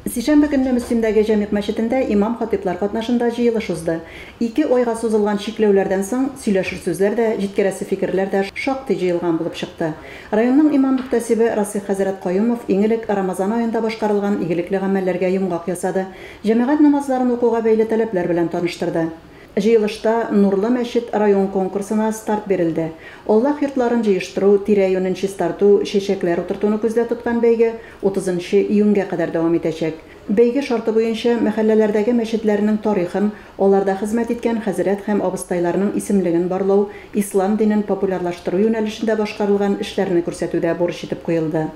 Сишәмбе көнне Мөслимдәге Җәмигъ мәчетендә имам-хатыйплар катнашында җыелыш узды. Ике айга сузылган чикләүләрдән соң, сөйләшер сүзләр дә, җиткерәсе фикерләр дә шактый җыелган булып чыкты. Районның имам-мөхтәсибе Расыйх хәзрәт Каюмов иң элек Рамазан аенда башкарылган игелекле гамәлләргә йомгак ясады, җәмәгать намазларын укуга бәйле таләпләр белән таныштырды. Җыелышта Нурлы мәчет район конкурсына старт бирелде. Аллаһ йортларын җыештыру, тирә-юнен чистарту, чәчәкләр утыртуны күздә тоткан бәйге 30 июньгә кадәр дәвам итәчәк. Бәйге шарты буенча, мәхәлләләрдәге мәчетләрнең тарихын, аларда хезмәт иткән хәзрәт һәм абыстайларның исемлеген барлау, ислам динен популярлаштыру юнәлешендә башкарылган эшләрне күрсәтү дә бурыч итеп куелды.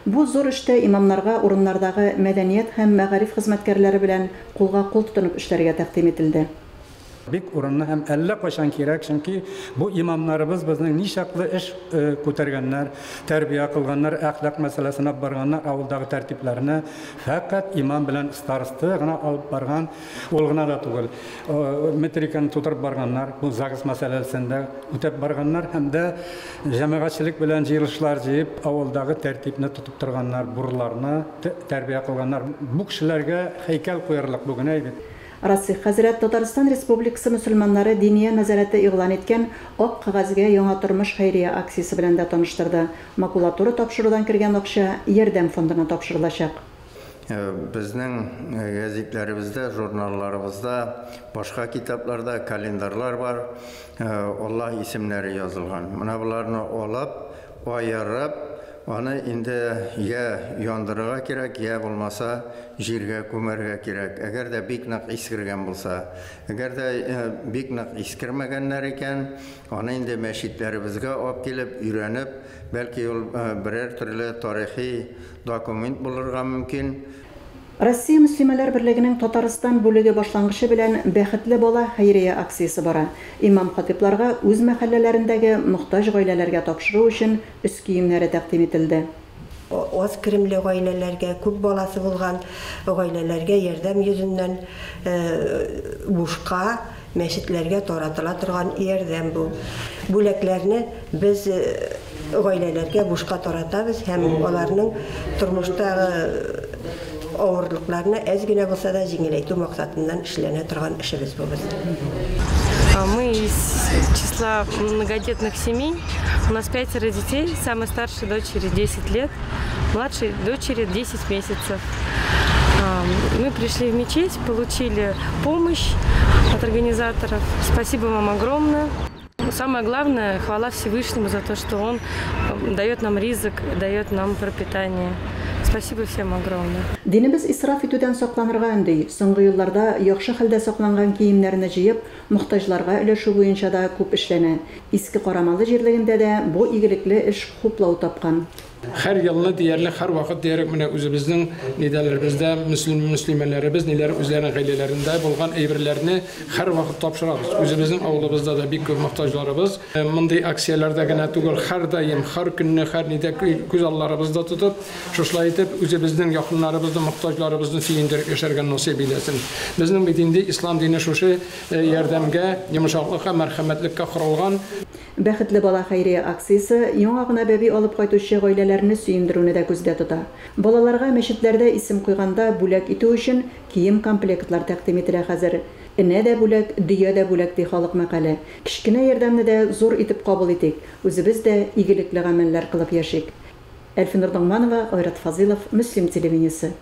Бу зур эштә имамнарга урыннардагы мәдәният һәм мәгариф хезмәткәрләре белән кулга-кул тотынып эшләргә тәкъдим ителде. Бик урынлы һәм әллә кайчан кирәк, чөнки бу имамнарыбыз безнең ничаклы эш күтәргәннәр, тәрбия кылганнар, әхлак мәсьәләсен алып барганнар, авылдагы тәртипләрне фәкать имам белән староста гына алып барган, ул гына да түгел, метриканы тутырып барганнар, бу ЗАГС мәсьәләсен дә үтәп барганнар һәм дә җәмәгатьчелек белән җыелышлар җыеп, авылдагы тәртипне тотып торганнар, бурларны тәрбия кылганнар. Бу кешеләргә һәйкәл куярлык бүген, әй бит. Расих хәзрәт Татарстан Республикасы мөселманнары Диния нәзарәте игълан иткән Ак кәгазьгә яңа тормыш хәйрия акциясе белән дә таныштырды. Макулатура тапшырудан кергән акча Ярдәм фондына тапшырылачак. Безнең гәзитләребездә, журналларыбызда, башка китапларда календарьлар бар, Аллаһ исемнәре язылган. Менә боларны алып, аерып, аны инде я яндырырга кирәк, я булмаса җиргә күмәргә кирәк. Әгәр дә бик нык искергән булса. Әгәр дә бик нык искермәгәннәр икән, аны инде мәчетләребезгә алып килеп, өйрәнеп, бәлки ул берәр төрле тарихи документ булырга мөмкин. Россия мөслимәләр берлегенең Татарстан бүлеге башлангычы белән Бәхетле бала хәйрия акциясе бара. Имам-хатыйпларга үз мәхәлләләрендәге мохтаҗ гаиләләргә тапшыру өчен өс киемнәре тәкъдим ителде. Аз керемле гаиләләргә, күп баласы булган гаиләләргә ярдәм йөзеннән бушка мәчетләргә таратыла торган ярдәм бу. Бүләкләрне без гаиләләргә бушка таратабыз һәм аларның тормыштагы авырлыкларны әз генә булса да җиңеләйтү максатыннан эшләнә торган эшебез бу безнең. Мы из числа многодетных семей. У нас 5 детей, самой старшей дочери 10 лет, младшей дочери 10 месяцев. Мы пришли в мечеть, получили помощь от организаторов. Спасибо вам огромное. Самое главное, хвала Всевышнему за то, что Он дает нам ризык, дает нам пропитание. Спасибо всем огромное. Динебез исраф итүдән сакланырга өнди. Соңгы елларда яхшы хәлдә сакланган киемнәрне җыеп, мохтаҗларга өләшү буенча да күп эшләнә. Иске Карамалы җирлегендә дә бу игелекле эш хуплау тапкан. Һәр елны диярлек, һәр вакыт диярлек менә үзебезнең нидәләребездә, мөслим, мөслимәләребез ниләр үзләренең гаиләләрендә булган әйберләрне һәр вакыт тапшырабыз. Үзебезнең авылыбызда да бик күп мохтаҗларыбыз. Мондый акцияләрдә генә түгел, һәр даим, һәр көнне, һәр нидә күз алларыбызда тотып, шушылай итеп үзебезнең якыннарыбызны, мохтаҗларыбызны сөендереп яшәргә насыйп әйләсен. Безнең бит инде ислам дине шушы ярдәмгә, йомшаклыкка, мәрхәмәтлеккә корылган. Бәхетле бала хәйрия акциясе яңа гына бәби алып кайтучы гаиләләрне сөендерүне дә күздә тота. Балаларга мәчетләрдә исем куйганда бүләк итү өчен кием комплектлар тәкъдим ителә хәзер. Энә дә бүләк, дөя дә бүләк ди халык мәкале. Кечкенә ярдәмне дә зур итеп кабул итик. Үзебез дә игелекле гамәлләр кылып яшик. Әлфинур Догманова, Айрат Фазылов, Мөслим телевидениесе.